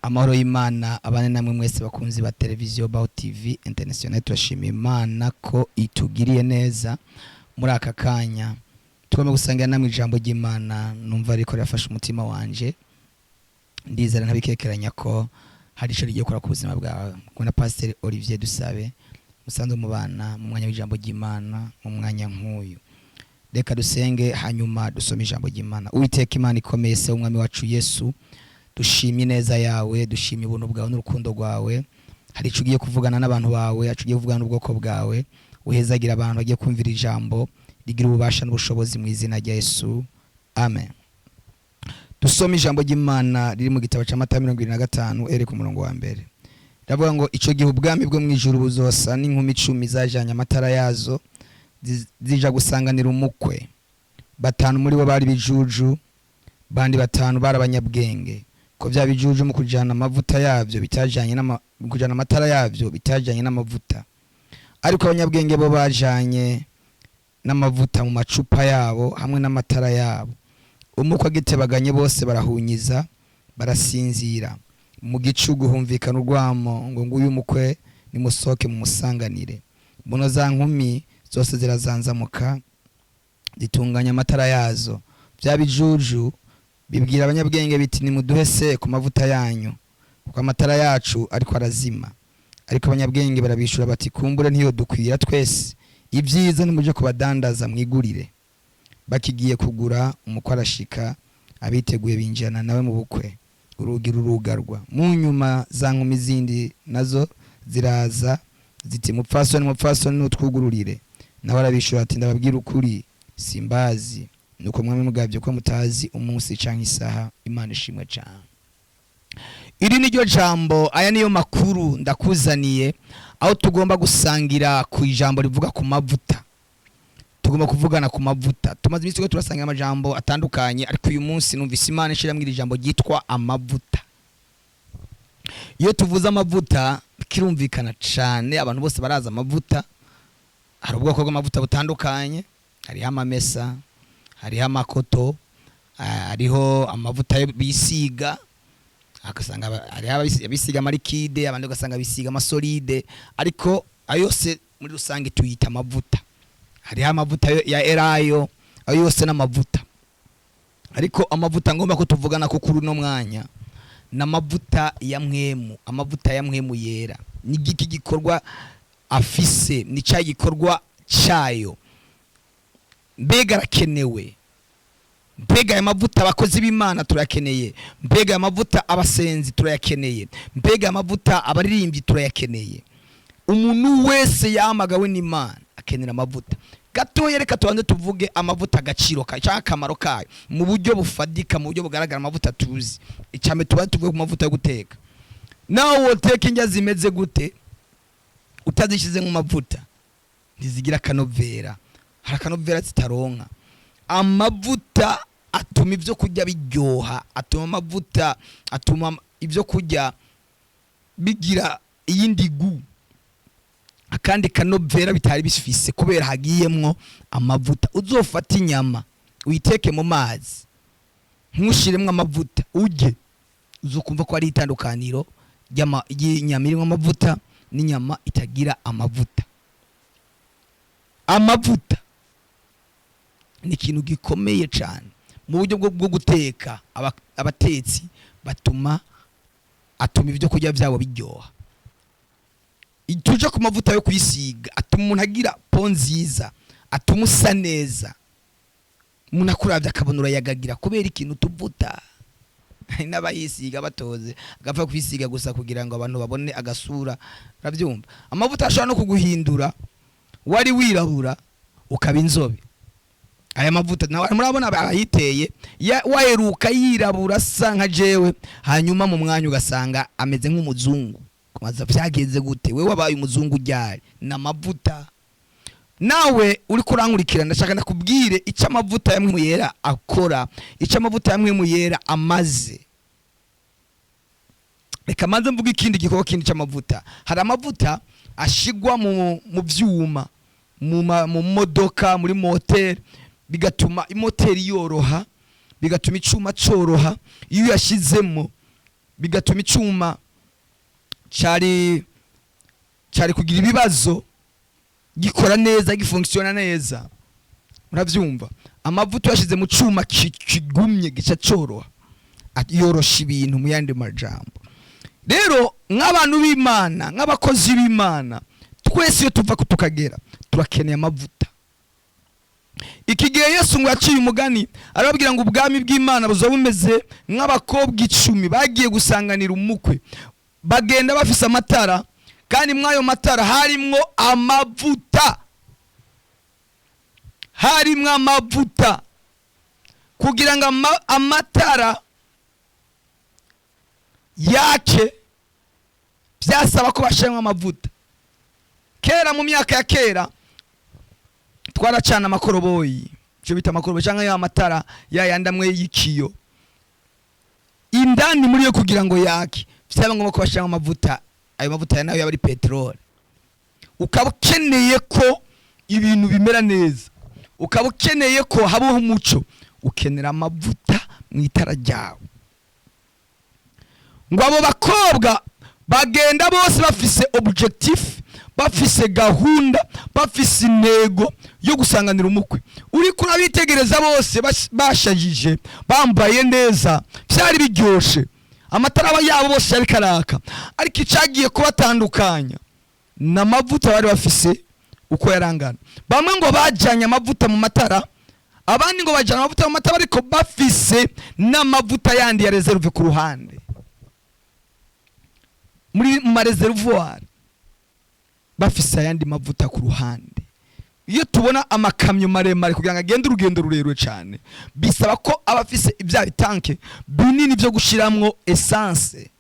Amahoro y'Imana abane namwe mwese bakunzi ba televiziyo Baho TV International. Turashima Imana ko itugiriye neza muri aka kanya tugomba gusangira namwe ijambo ry'Imana. Numva ariko rirafasha umutima wanje, ndizera ntabikekeranya ko hari ico rigiye gukora ku buzima bwawe. Kumwe na Pasiteri Olivier Dusabe musanzwe mubana mu mwanya w'ijambo ry'Imana mu mwanya nk'uyu. Reka dusenge, hanyuma dusome ijambo ry'Imana. Uwiteka Imana ikomeye, se w'Umwami wacu Yesu, dushimye ineza yawe, dushimye ubuntu bwawe n'urukundo rwawe. Hari icyo ugiye kuvugana n'abantu bawe, hari icyo ugiye kuvugana n'ubwoko bwawe. Uhezagira abantu bagiye kumvira ijambo rigira ububasha n'ubushobozi, mu izina rya Yesu, amen. Dusome ijambo ry'Imana riri mu gitabo cya Matayo 25, ere ku murongo wa mbere. Riravuga ngo: "Icyo gihe ubwami bwo mu ijuru buzosa n'inkumi 10 zajanye amatara yazo, zija gusanganira umukwe. Batanu muri bo bari bijuju, bandi batanu bari abanyabwenge. Ko bya bijuju mu kujana amavuta yabyo bitajanye mu kujana amatara yabyo bitajanye n'amavuta, ariko abanyabwenge bo bajanye n'amavuta mu macupa yabo hamwe n'amatara yabo. Umukwe agitebaganye, bose barahunyiza, barasinzira. Mu gicugu humvikana urwamo ngo: 'Nguyu umukwe, nimusohoke mumusanganire.' Buno za nkumi zose zirazanzamuka, zitunganya amatara yazo. Bya bijuju bibwira abanyabwenge biti: 'Nimuduhe se ku mavuta yanyu, kuko amatara yacu ariko arazima.' Ariko abanyabwenge barabishura bati: 'Kumbure ntiyo dukwira twese. Ibyiza nimuje kubadandaza mwigurire.' Bakigiye kugura, umukwe arashika, abiteguye binjirana nawe mu bukwe, urugi rurugarwa. Mu nyuma za nkumi zindi nazo ziraza ziti: 'Mupfasoni, mupfasoni, nutwugururire.' Nawe arabishura ati: 'Ndababwira ukuri, simbazi.' Nuko mwami mugabye ko mutazi umunsi canke isaha." Imana ishimwe cane. Iri niryo jambo, aya niyo makuru ndakuzaniye, aho tugomba gusangira ku ijambo rivuga ku mavuta. Tugomba kuvugana ku mavuta. Tumaze iminsi turiko turasangira amajambo atandukanye, ariko uyu munsi numvise Imana ishiramwo iri jambo ryitwa amavuta. Iyo tuvuze amavuta kirumvikana cane, abantu bose barazi amavuta. Hari ubwoko bw'amavuta butandukanye: hariho amamesa, hariho amakoto, hariho amavuta yo bisiga, agasanga hariho abisiga ama liquide, abandi ugasanga bisiga ama solide, ariko ayo yose muri rusange tuyita amavuta. Hariho amavuta ya elayo, ayo yose n'amavuta. Ariko amavuta ngomba ko tuvugana ko kuri uno mwanya ni amavuta ya Mpwemu, amavuta ya Mpwemu Yera. Ni igiki gikorwa afise? Ni cya gikorwa cyayo? Mbega arakenewe? Mbega aya mavuta abakozi b'Imana turayakeneye? Mbega aya mavuta abasenzi turayakeneye? Mbega aya mavuta abaririmbyi turayakeneye? Umuntu wese yahamagawe n'Imana akenera amavuta. Gatoya reka tubanze tuvuge amavuta, agaciro kayo cyangwa akamaro kayo mu buryo bufadika, mu buryo bugaragara. Amavuta tuzi icame, tubanze tuvuge ku mavuta yo guteka. Nawe woteka indya zimeze gute, utazishyize mu mavuta ntizigira akanovera. Hari akanovera zitaronka. Amavuta atuma ibyo kurya biryoha, atuma amavuta atuma ibyo kurya bigira iyindi goût, akandi kanovera bitari bifise, kubera hagiyemwo amavuta. Uzofata inyama uyiteke mu mazi, ntushiremwo amavuta, urye, uzokumva ko ari itandukaniro ry'inyama irimo amavuta n'inyama itagira amavuta. Amavuta ni ikintu gikomeye cyane mu buryo bwo guteka. Abatetsi batuma atuma ibyo kurya byabo biryoha. Tuje ku mavuta yo kwisiga: atuma umuntu agira peau nziza, atuma usa neza, umuntu akuravye akabona urayagagira kubera ikintu tuvuta. Hari n'abayisiga batoze, agapfa kwisiga gusa kugira ngo abantu babone agasura, urabyumva. Amavuta ashobora no kuguhindura, wari wirabura ukaba inzobe. Aya mavuta nawe murabona abayiteye, waheruka yirabura asa nka jewe, hanyuma mu mwanya ugasanga ameze nk'umuzungu. Kumaza vyagenze gute? We wabaye umuzungu ryari? Ni amavuta. Nawe uri kurankurikira, ndashaka ndakubwire icyo amavuta ya Mpwemu Yera akora, icyo amavuta ya Mpwemu Yera amaze. Reka maze mvuge ikindi gikorwa kindi cy'amavuta. Hari amavuta ashigwa mu vyuma, mu modoka, muri moteri, bigatuma imoteri yoroha, bigatuma icuma coroha. Iyo uyashizemo Bigatuma icuma cari kugira ibibazo gikora neza, gifonctionna neza. Muravyumva, amavuta yashize mu cuma kigumye gica coroha, yorosha ibintu. Mu yandi majambo rero, nk'abantu b'Imana, nk'abakozi b'Imana, twese iyo tuva ko tukagera turakeneye amavuta. Iki gihe Yesu ngo yaciye umugani, arababwira ngo ubwami bw'Imana buzoba bumeze nk'abakobwa 10 bagiye gusanganira umukwe. Bagenda bafise amatara, kandi mw'ayo matara harimwo amavuta, harimwo amavuta kugira ngo amatara yake. Byasaba ko bashyiramo amavuta. Kera, mu myaka ya kera, twaracana amakoroboyi, icyo bita amakoroboyi cyangwa ya matara ya yandi amwe y'ikiyo. Indani muri yo, kugira ngo yake, byaba ngombwa ko bashyiramo amavuta. Ayo mavuta nayo yaba ari peteroli. Ukaba ukeneye ko ibintu bimera neza, ukaba ukeneye ko habaho umuco, ukenera amavuta mu itara ryawe. Ngo abo bakobwa bagenda bose bafise objectif, bafise gahunda, bafise intego yo gusanganira umukwe. Uri kurabitegereza bose bashajije, bambaye neza, byari biryoshe, amatara aba yabo bose yari karaka. Ariko icagiye kubatandukanya ni amavuta bari bafise uko yarangana. Bamwe ngo bajyanye amavuta mu matara, abandi ngo bajyana amavuta mu matara ariko bafise n'amavuta yandi ya réserve ku ruhande, muri mu ma réservoir bafise ayandi mavuta ku ruhande. Iyo tubona amakamyo maremare, kugira ngo agende urugendo rurerure cyane, bisaba ko aba afise ibya bitanke binini byo gushiramwo essence,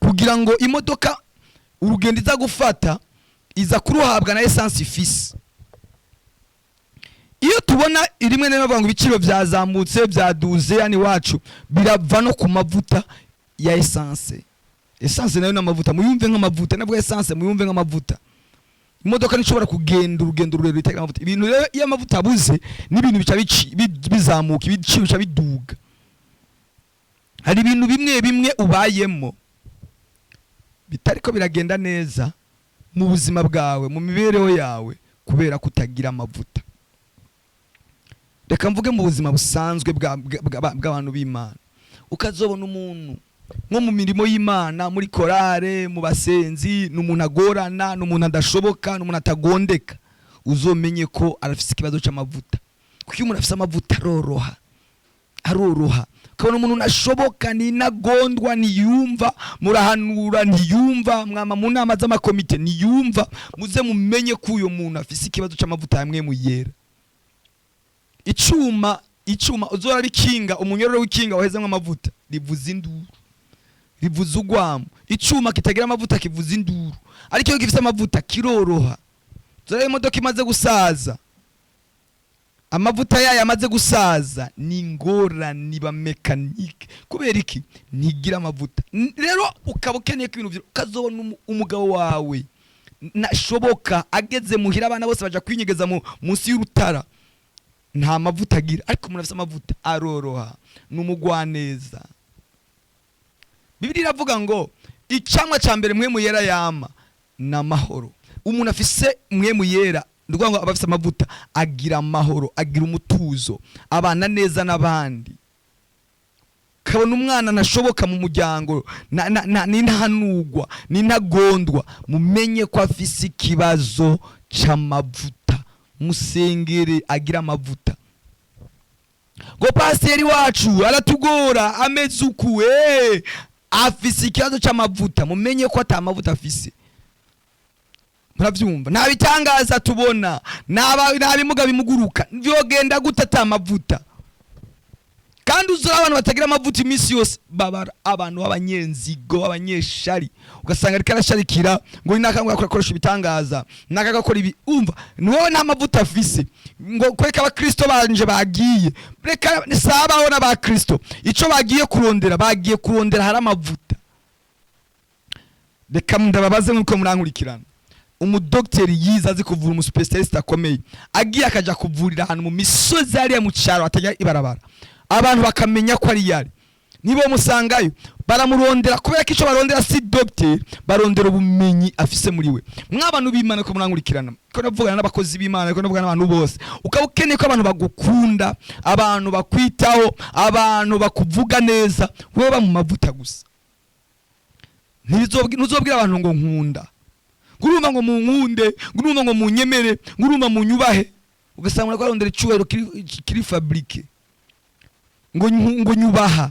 kugira ngo imodoka urugendo iza gufata iza kuruhabwa na essence ifise. Iyo tubona rimwe na rimwe bavuga ngo ibiciro byazamutse, byaduze hano iwacu, birava no ku mavuta ya essence. Essence nayo ni amavuta, muyumve nk'amavuta. Nabwo essence muyumve nk'amavuta. Imodoka ntishobora kugenda urugendo rurerure itagira amavuta. Ibintu rero, iyo amavuta abuze, n'ibintu bica bizamuka, ibiciro bica biduga. Hari ibintu bimwe bimwe ubayemo bitariko biragenda neza mu buzima bwawe, mu mibereho yawe, kubera kutagira amavuta. Reka mvuge mu buzima busanzwe bw'abantu b'Imana. Ukazobona umuntu nko mu mirimo y'Imana, muri korale, mu basenzi, ni umuntu agorana, ni umuntu adashoboka, ni umuntu atagondeka. Uzomenye ko arafise ikibazo c'amavuta, kuko iyo umuntu afise amavuta aroroha, aroroha. Ukabona umuntu nashoboka, ni intagondwa, ntiyumva, murahanura ntiyumva, mwama mu nama z'amakomite ntiyumva, muze mumenye ko uyo muntu afise ikibazo c'amavuta yamwe mu yera. Icuma uzora bikinga, umunyororo w'ikinga wahezemwo amavuta rivuza induru, rivuza ugwamo. Icuma kitagira amavuta kivuza induru, ariko iyo gifise amavuta kiroroha. Uzora imodoka imaze gusaza, amavuta yayo amaze gusaza, ni ingorane ba mécanique. Kubera iki? Ntigira amavuta. Rero ukaba ukeneye ko ibintu ukazobona umugabo wawe nashoboka, ageze muhira abana bose baja kwinyegeza munsi y'urutara, nta mavuta agira. Ariko umuntu afise amavuta aroroha, ni umugwaneza. Bibiliya iravuga ngo icamwa ca mbere Mpwemu Yera yama ni amahoro. Umuntu afise Mpwemu Yera, ni ukuvuga ngo aba afise amavuta, agira amahoro, agira umutuzo, abana neza n'abandi. Kabona umwana ntashoboka mu muryango, n'intahanurwa n'intagondwa, mumenye ko afise ikibazo c'amavuta, musengere agira amavuta. Ngo pasiteri wacu aratugora, ameze uku, afise ikibazo c'amavuta. Mumenye ko ata mavuta afise. Muravyumva, nta bitangaza tubona, nta bimuga bimuguruka, vyogenda gute ata mavuta? Kandi uzura abantu batagira amavuta, iminsi yose babara abantu b'abanyenzigo, b'abanyeshari. Ugasanga ariko arasharikira ngo naka ngo akoresha ibitangaza, naka agakora ibi. Umva, ni wowe nta mavuta afise. Ngo kureka abakristo banje bagiye, reka sabaho n'abakristo ico bagiye kurondera, bagiye kurondera hari amavuta. Reka ndababaze, nkuko murankurikirana, umudogiteri yize, azi kuvura, umu spécialiste akomeye, agiye akaja kuvurira ahantu mu misozi hariya mu cyaro hatajya ibarabara, abantu bakamenya ko ari yari, Ntibomusangayo, baramurondera kubera ko icyo barondera si dogiteri, barondera ubumenyi afise muri we. Mw'abantu b'Imana, ko murankurikirana, ko navugana n'abakozi b'Imana, ko navugana n'abantu bose, ukaba ukeneye ko abantu bagukunda, abantu bakwitaho, abantu bakuvuga neza, wowe ba mu mavuta gusa. Ntuzobwira abantu ngo nkunda, ngo urumva ngo munkunde, ngo urumva ngo munyemere, ngo urumva munyubahe. Ugasanga uriko arondera icubahiro kiri fabriqué, ngo nyubaha.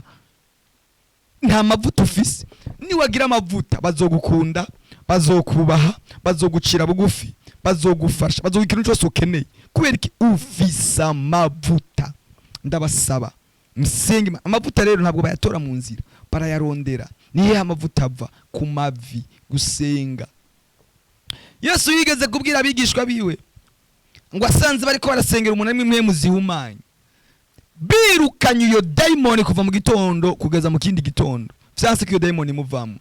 Nta mavuta ufise. Niwagira amavuta, bazogukunda, bazokubaha, bazogucira bugufi, bazogufasha, bazoguha ikintu cyose ukeneye. Kubera iki? Ufise amavuta. Ndabasaba musenge Imana. Amavuta rero ntabwo bayatora mu nzira, barayarondera. Nihehe amavuta ava? Ku mavi, gusenga. Yesu yigeze kubwira abigishwa biwe ngo asanze bariko barasengera umuntu arimwo impwemu zihumanye, birukanye iyo dayimoni kuva mu gitondo kugeza mu kindi gitondo, vyanse ko iyo dayimoni imuvamo.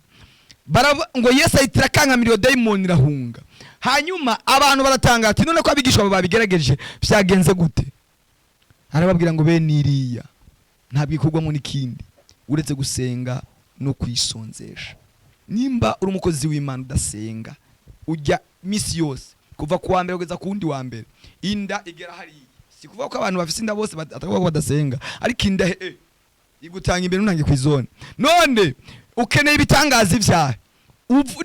Ngo Yesu ahita akankamira iyo dayimoni, irahunga. Hanyuma abantu baratangara ati: "None ko abigishwa babigerageje, vyagenze gute?" Arababwira ngo bene iriya ntabwo ikorwamo n'ikindi uretse gusenga no kwisonzesha. Nimba uri umukozi w'Imana udasenga, ujya misi yose kuva ku wa mbere kugeza ku wundi wa mbere, inda igera hariya. Si kuvuga ko abantu bafise inda bose atakuvuga ko badasenga, ariko inda igutanga imbere ntunange kw'izone. None ukeneye ibitangaza ivyahe?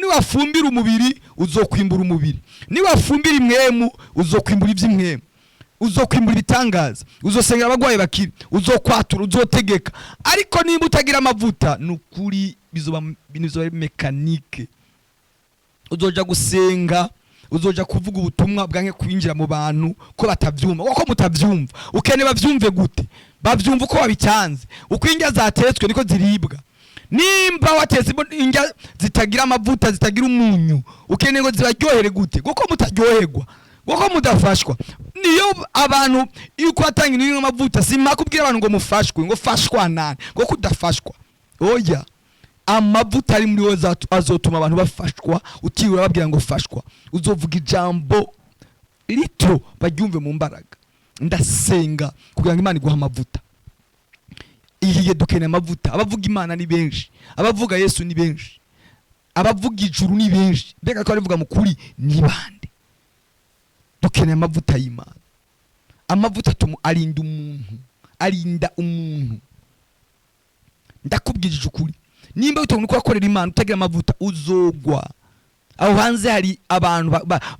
Niwafumbira umubiri, uzokwimbura umubiri. Niwafumbira imwemu, uzokwimbura ivy'imwemu, uzokwimbura ibitangaza, uzosengera abagwayi bakiri, uzokwatura, uzotegeka. Ariko nimba utagira amavuta, ni ukuri bizoba ari mécanique. Uzoja gusenga, uzoja kuvuga ubutumwa bwanke kwinjira mu bantu ko batavyumva. Kuko mutavyumva, ukeneye bavyumve gute? Bavyumva uko wabitanze. Uko indya zatetswe niko ziribwa. Nimba watetse indya zitagira amavuta, zitagira umunyu, ukeneye ngo zibaryohere gute? Kuko mutaryoherwa, kuko mudafashwa. Niyo abantu iyo uko watanga ibintu amavuta, simpaka ubwira abantu ngo mufashwe, ngo fashwa nani, kuko udafashwa. Oya, amavuta ari muri wowe azotuma abantu bafashwa utiriwe urababwira ngo fashwa. Uzovuga ijambo rito, baryumve mu mbaraga. Ndasenga kugira ngo Imana iguhe amavuta. Igihe dukeneye amavuta. Abavuga Imana ni benshi, abavuga Yesu ni benshi, abavuga ijuru ni benshi. Mbega ko barivuga mu kuri ni bande? Dukeneye amavuta y'Imana. Amavuta atuma arinda umuntu, arinda umuntu. Ndakubwirije ukuri, nimba witeguye uko wakorera Imana utagira amavuta, uzogwa. Aho hanze hari abantu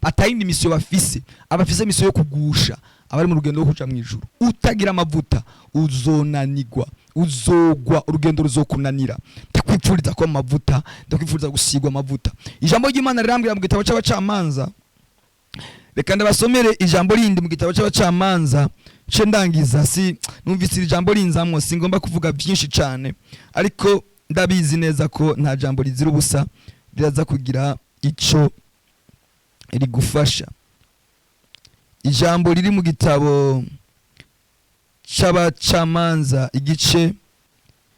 batayindi mission bafise, abafise mission yo kugusha abari mu rugendo rwo kuja mu ijuru. Utagira amavuta uzonanigwa, uzogwa, urugendo ruzokunanira. Ndakwipfuriza ko amavuta, ndakwipfuriza gusigwa amavuta. Ijambo ry'Imana rirambwira mu gitabo c'Abacamanza. Reka ndabasomere ijambo rindi mu gitabo c'Abacamanza ce ndangiza. Si numvise iri jambo rinzamwo, singomba kuvuga byinshi cyane, ariko ndabizi neza ko nta jambo rizira ubusa, riraza kugira ico rigufasha. Ijambo riri mu gitabo c'Abacamanza, igice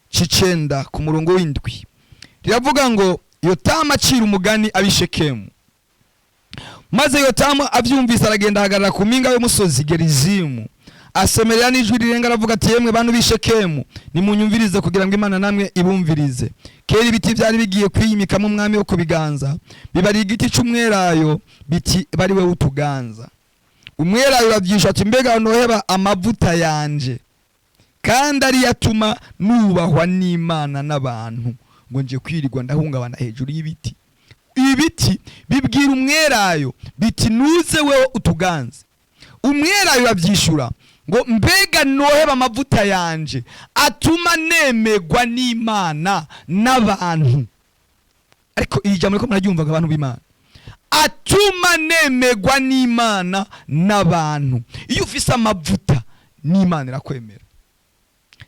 c'icenda, ku murongo w'indwi, riravuga ngo: "Yotamu acira umugani ab'Ishekemu. Maze Yotamu avyumvise, aragenda ahagarara ku mpinga y'umusozi Gerizimu, asemerera n'ijwi rirenga, aravuga ati: 'Yemwe bantu b'Ishekemu, nimunyumvirize kugira ngo Imana namwe ibumvirize. Kera ibiti byari bigiye kwiyimikamo umwami wo kubiganza, bibari igiti c'umwelayo biti: bari we utuganza. Umwelayo uravyisha ati: Mbega noheba amavuta yanje, kandi ariyo atuma nubahwa n'Imana n'abantu, ngo nje kwirirwa ndahungabana hejuru y'ibiti?' Ibiti bibwira umwelayo biti: Nuze wewe utuganze. Umwelayo uravyishura ngo: Mbega noheba amavuta yanje atuma nemegwa n'Imana n'abantu?'" Ariko iri jambo riko muraryumvaga, abantu b'Imana? Atuma nemegwa n'Imana n'abantu. Iyo ufise amavuta, n'Imana irakwemera,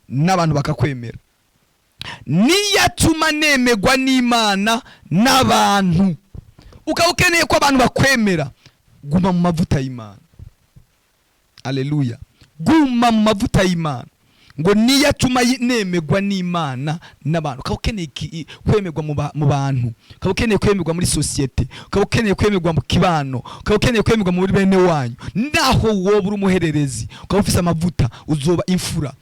n'abantu bakakwemera. Niyo atuma nemegwa n'Imana n'abantu. Ukaba ukeneye ko abantu bakwemera, guma mu mavuta y'Imana. Aleluya! Guma mu mavuta y'Imana. Ngo niyo atuma nemegwa n'Imana n'abantu. Ukaba ukeneye kwemerwa mu bantu, ukaba ukeneye kwemerwa muri sosiyete, ukaba ukeneye kwemerwa mu kibano, ukaba ukeneye kwemerwa muri bene wanyu, naho wowe uri umuhererezi, ukaba ufise amavuta, uzoba imfura.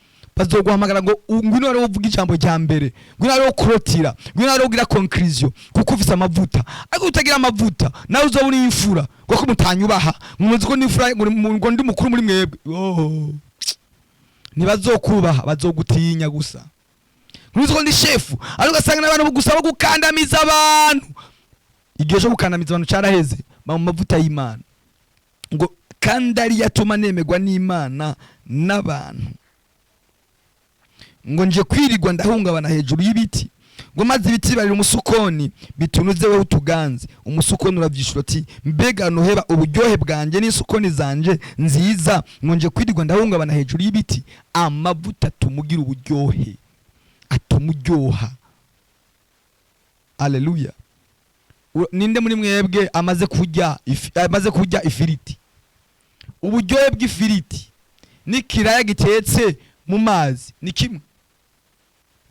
Bazoguhamagara ngo ngwino wari uvuga ijambo rya mbere, ngwino wari ukurotira, ngwino wari ugira conclusion, kuko ufise amavuta. Ariko utagira amavuta, nawe uzoba uri imfura, kuko mutanyubaha, muzi ko n'imfura, ngo ndi mukuru muri mwebwe. Oh. Ntibazokubaha, bazogutinya gusa. Ntuzi ko ndi shefu, ariko ugasanga n'abantu gusa bo gukandamiza abantu. Igihe cyo gukandamiza abantu caraheze. Ba mu mavuta y'Imana, ngo kandi ariyo atuma nemerwa n'Imana n'abantu. Ngo nje kwirirwa ndahungabana hejuru y'ibiti. Ngo maze ibiti barira umusukoni bitunuze wewe utuganze. Umusukoni uravyishura ati: "Mbega noheba uburyohe bwanje n'isukoni zanje nziza, ngo nje kwirirwa ndahungabana hejuru y'ibiti?" Amavuta atumugira uburyohe, atumuryoha. Aleluya! Ninde muri mwebwe amaze kurya amaze kurya ifiriti? Uburyohe bw'ifiriti n'ikiraya gitetse mu mazi ni kimwe?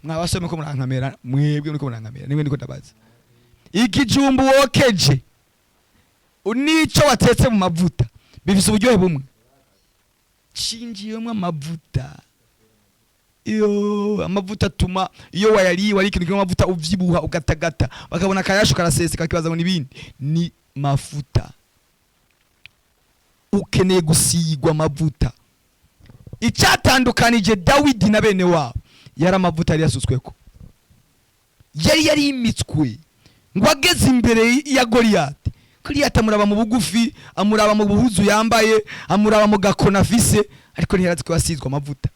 Mwabasome ko murankamera, mwebwe muriko murankamera, nimwe ndiko ndabaza. Ikijumbu wokeje nico watetse mu mavuta bifise uburyohe bumwe? Cinjiyemwo amavuta. Iyo amavuta atuma iyo wayariye, wari ikintu kirimo amavuta, uvyibuha, ugatagata, bakabona akayashu karaseseka, bakibaza ngo nibindi. Ni mafuta. Ukeneye gusigwa amavuta. Icyatandukanije Dawidi na bene wabo yari amavuta yari yasutsweko, yari yarimitswe. Ngo ageze imbere ya Goliyati, Goliyati amuraba mu bugufi, amuraba mu buhuzu yambaye, amuraba mu gakona afise, ariko ntiyarazi ko yasizwe amavuta.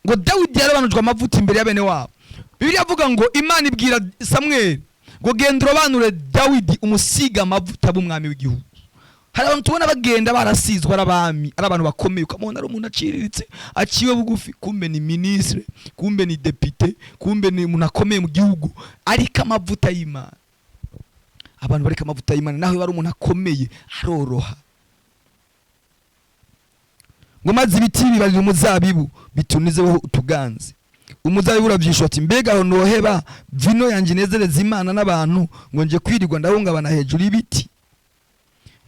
Ngo Dawidi yarabanujwe amavuta imbere ya bene wabo. Bibiliya avuga ngo Imana ibwira Samweli ngo: "Genda urobanure Dawidi, umusiga amavuta b'umwami w'igihugu." Hari abantu tubona bagenda barasizwe, ari abami, ari abantu bakomeye, ukamubona ari umuntu aciriritse, aciwe bugufi, kumbe ni ministre, kumbe ni député, kumbe ni umuntu akomeye mu gihugu, ariko amavuta y'Imana. Abantu bariko amavuta y'Imana, naho ari umuntu akomeye, aroroha. Ngo maze ibiti bibarira umuzabibu bitunizeho utuganze. Umuzabibu uravyishura ati: "Mbega aho noheba vino yanje inezereza Imana n'abantu, ngo nje kwirirwa ndahungabana hejuru y'ibiti?"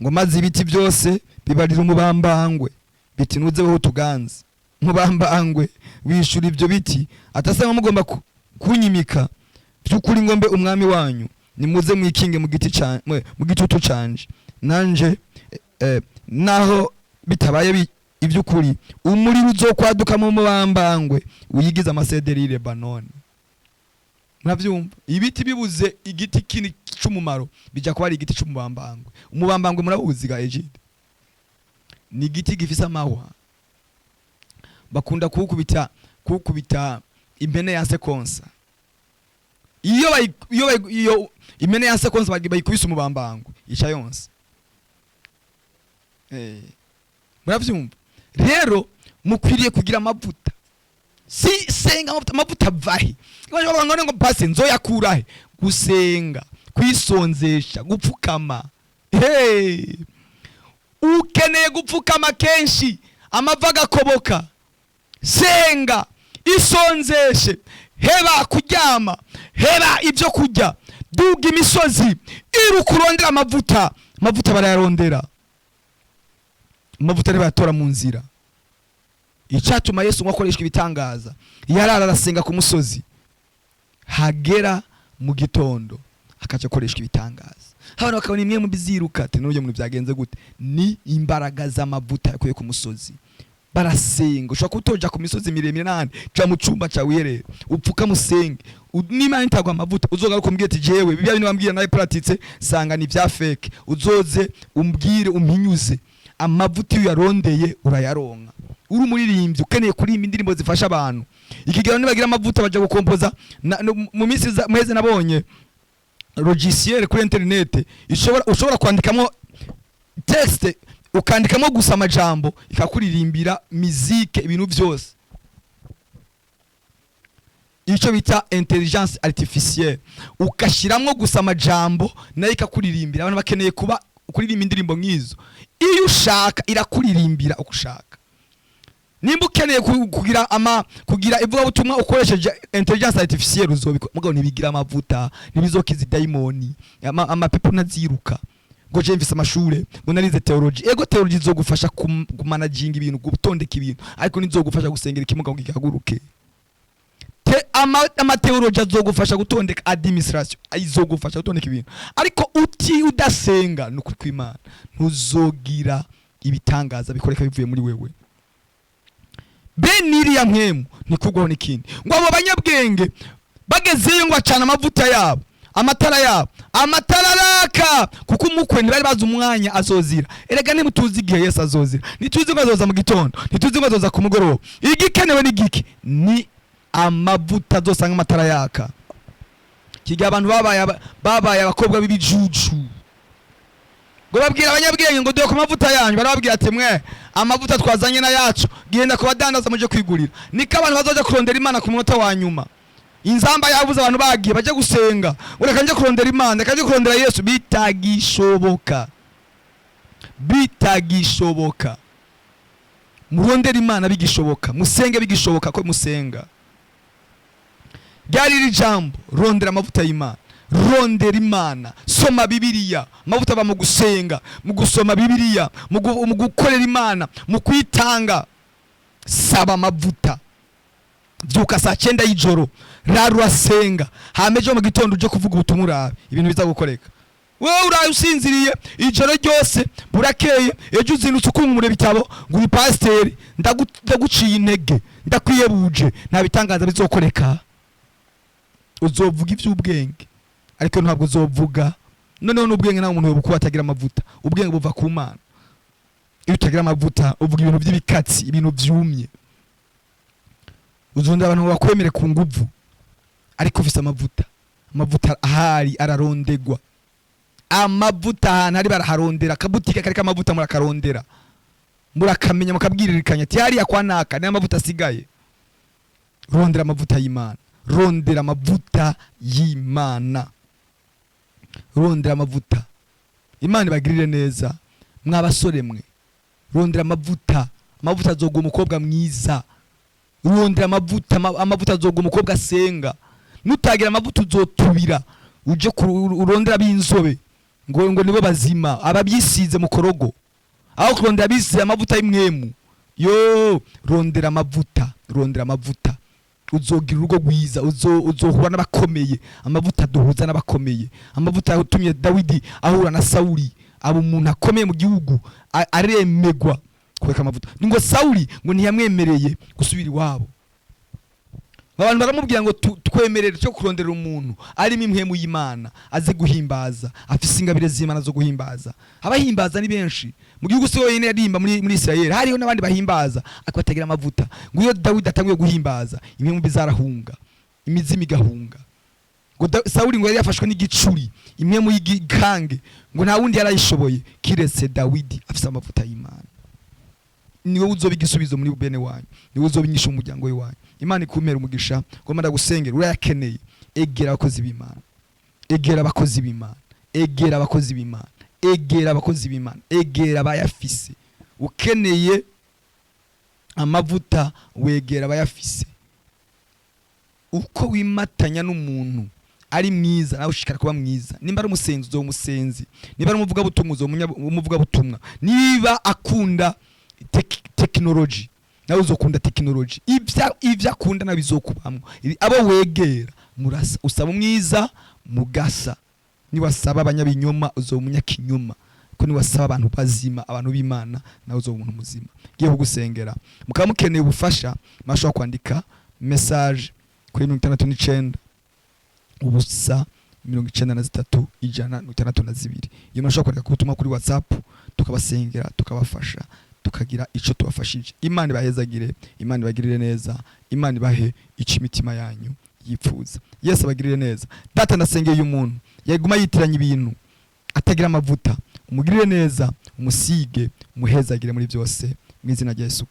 Ngo maze ibiti byose bibarira umubambangwe biti: "Nuzeho utuganze." Umubambangwe wishura ibyo biti atasanga mugomba kunyimika by'ukuri ngo mbe umwami wanyu, nimuze mwikinge mu giti mu gitutu canje nanje, naho bitabaye iby'ukuri, umuriro uzokwaduka mu mubambangwe wigize amasederi Lebanoni. Muravyumva? Ibiti bibuze igiti kini c'umumaro, bija kuba ari igiti c'umubambangwe. Umubambangwe murawuzi ga Egide? Ni igiti gifise amahwa, bakunda kuwukubita impene yanse konsa. Iyo impene yanse konsa, bayikubise umubambangwe, ica yonsa. Muravyumva rero, mukwiriye kugira amavuta. Si senga amavuta. Amavuta avahe? Bavuga ngo pasi nzoyakurahe? Gusenga, kwisonzesha, gupfukama. Hey! Ukeneye gupfukama kenshi, amava agakoboka. Senga, isonzeshe, heba kuryama, heba ibyo kurya, duga imisozi, iruka urondera amavuta. Amavuta barayarondera, amavuta ntibayatora mu nzira. Icyatuma Yesu ngo akoreshwa ibitangaza, yarara arasenga ku musozi, hagera mu gitondo akaca akoreshwa ibitangaza, abantu bakabona imwe mu biziruka, ati: "N'uburyo muntu byagenze gute?" Ni imbaraga z'amavuta yakuye ku musozi. Barasenga. Ushobora kutoja ku misozi miremire n'ahandi, ja mu cumba cawe wiherere, upfuka musenge. N'Imana itagwa amavuta, uzogaruka umbwire ati: "Jewe bibya bintu wambwira nawe pratique sanga ni vya fake." Uzoze umbwire, umpinyuze. Amavuta iyo uyarondeye urayaronka. Uri umuririmbyi, ukeneye kuririmba indirimbo zifasha abantu. Ikigero nibagira amavuta baja gukompoza mu minsi muheze nabonye logiciel kuri internet ushobora kwandikamo texte, ukandikamo gusa amajambo, ikakuririmbira musique, ibintu byose, icyo bita intelligence artificielle. Ugashyiramo gusa amajambo, nayo ikakuririmbira. Abantu bakeneye kuba kuririmba indirimbo nk'izo. Iyo ushaka irakuririmbira uko ushaka. Nimba ukeneye kugira ivugabutumwa ukoresheje intelligence artificielle, uzobikora. Mugabo ntibigira amavuta, ntibizokiza dayimoni, amapepo ntaziruka. Ngo je mfise amashure, ngo narize theology. Ego, theology izogufasha kumanaginga ibintu, gutondeka ibintu, ariko nizogufasha gusengera ikimuga ngo gihaguruke. Amatheology azogufasha gutondeka administration, izogufasha gutondeka ibintu, ariko uti udasenga, ni ukuri kw'Imana ntuzogira ibitangaza bikoreka bivuye muri wewe. Bene iriya mpwemu ntikugwaho n'ikindi. Ngo abo banyabwenge bagezeyo, ngo bacana amavuta yabo, amatara yabo, amatara araka, kuko umukwe ntibari bazi umwanya azozira. Erega ntimutuzi igihe Yesu azozira, ntituzi ngo azoza mu gitondo, ntituzi ngo azoza ku mugoroba. Igikenewe ni giki? Ni amavuta azosanga amatara yaka. Kigihe abantu babaye abakobwa b'ibijuju, ngo babwira abanyabwenge ngo dore ku mavuta yanyu. Barababwira ati: "Mwe, amavuta twazanye na yacu, genda kubadandaza muje kwigurira." Niko abantu bazoja kurondera Imana ku munota wa nyuma. Inzamba yabuze, abantu bagiye baje gusenga, ngo reka nje kurondera Imana, reka nje kurondera Yesu. Bitagishoboka, bitagishoboka. Murondera Imana bigishoboka, musenge bigishoboka ko musenga. Ryari iri jambo: rondera amavuta y'Imana, rondera Imana, soma Bibiliya. Amavuta aba mu gusenga, mu gusoma Bibiliya, mu gukorera Imana, mu kwitanga. Saba amavuta. Byuka saa 9 y'ijoro, rara urasenga, hama ejo mu gitondo uje kuvuga ubutumwa, urabe ibintu biza gukoreka. Wowe uraye usinziriye ijoro ryose, burakeye, ejo uzindutse ukunkumura ibitabo ngo uri pasiteri. Ndaguciye intege, ndakwiyebuje, nta bitangaza bizokoreka. Uzovuga iby'ubwenge, ariko ntabwo uzovuga noneho n'ubwenge. Nta muntu yobukuba atagira amavuta. Ubwenge buva ku Mana. Iyo utagira amavuta, uvuga ibintu by'ibikatsi, ibintu byumye. Uzunda abantu bakwemere ku nguvu, ariko ufise amavuta. Amavuta ahari ararondegwa. Amavuta ahantu ari baraharondera. Akabutike kariko amavuta murakarondera, murakamenya, mukabwiririkanya ati: "Hariya kwa naka niyo amavuta asigaye." Rondera amavuta y'Imana, rondera amavuta y'Imana, rondera amavuta. Imana ibagirire neza. Mwa basore mwe, rondera amavuta. Amavuta azoga umukobwa mwiza. Rondera amavuta. Amavuta azoga umukobwa asenga. Nutagira amavuta, uzotubira uje urondera ab'inzobe ngo nibo bazima, ababyisize mu korogo, aho kurondera abisize amavuta y'imwemu. Yo, rondera amavuta, rondera amavuta, uzogira urugo rwiza, uzohura n'abakomeye. Amavuta duhuza n'abakomeye. Amavuta yatumye Dawidi ahura na Sawuli, aba umuntu akomeye mu gihugu, aremegwa kureka amavuta. Ngo Sawuli ngo ntiyamwemereye gusubira iwabo. Abantu baramubwira ngo twemerere cyo kurondera umuntu arimo impwemu y'Imana, azi guhimbaza, afise ingabire z'Imana zo guhimbaza. Abahimbaza ni benshi mu gihugu, si wenyine yaririmba muri Israel, hariho n'abandi bahimbaza ariko batagira amavuta. Ngo iyo Dawidi atanguye guhimbaza, impwemu mbi zarahunga, imizimu igahunga. Ngo Sawuli ngo yari yafashwe n'igicuri, impwemu y'igikange, ngo nta wundi yarayishoboye kiretse Dawidi afise amavuta y'Imana. Niwe uzoba igisubizo muri bene wanyu, niwe uzoba inyishu mu muryango w'iwanyu. Imana ikumpera umugisha. Ngomba ndagusengera, urayakeneye. Egera abakozi b'Imana, egera abakozi b'Imana, egera abakozi b'Imana, egera abakozi b'Imana, egera abayafise. Ukeneye amavuta, wegera abayafise. Uko wimatanya n'umuntu ari mwiza, nawe ushishikara kuba mwiza. Nimba ari umusenzi, uzoba umusenzi. Niba ari umuvugabutumwa, uzoba umuvugabutumwa. Niba akunda tekinoloji, nawe uzokunda tekinoloji. Ivyo akunda nawe bizokubamwo. Abo wegera murasa. Usaba umwiza mugasa. Niwasaba abanyabinyoma, uzoba umunyakinyoma, ko niwasaba abantu bazima, abantu b'Imana, nawe uzoba umuntu muzima. Ngiye kugusengera. Mukaba mukeneye ubufasha, mwashobora kwandika message kuri 69 0 93 162. Iyo mwashobora kwandika ubutumwa kuri WhatsApp, tukabasengera, tukabafasha, tukagira ico tubafashije. Imana ibahezagire, Imana ibagirire neza, Imana ibahe ico imitima yanyu yipfuza. Yesu abagirire neza. Data, ndasengeye uyu muntu yaguma yitiranya ibintu, atagira amavuta. Umugirire neza, umusige, umuhezagire muri byose, mu izina rya Yesu.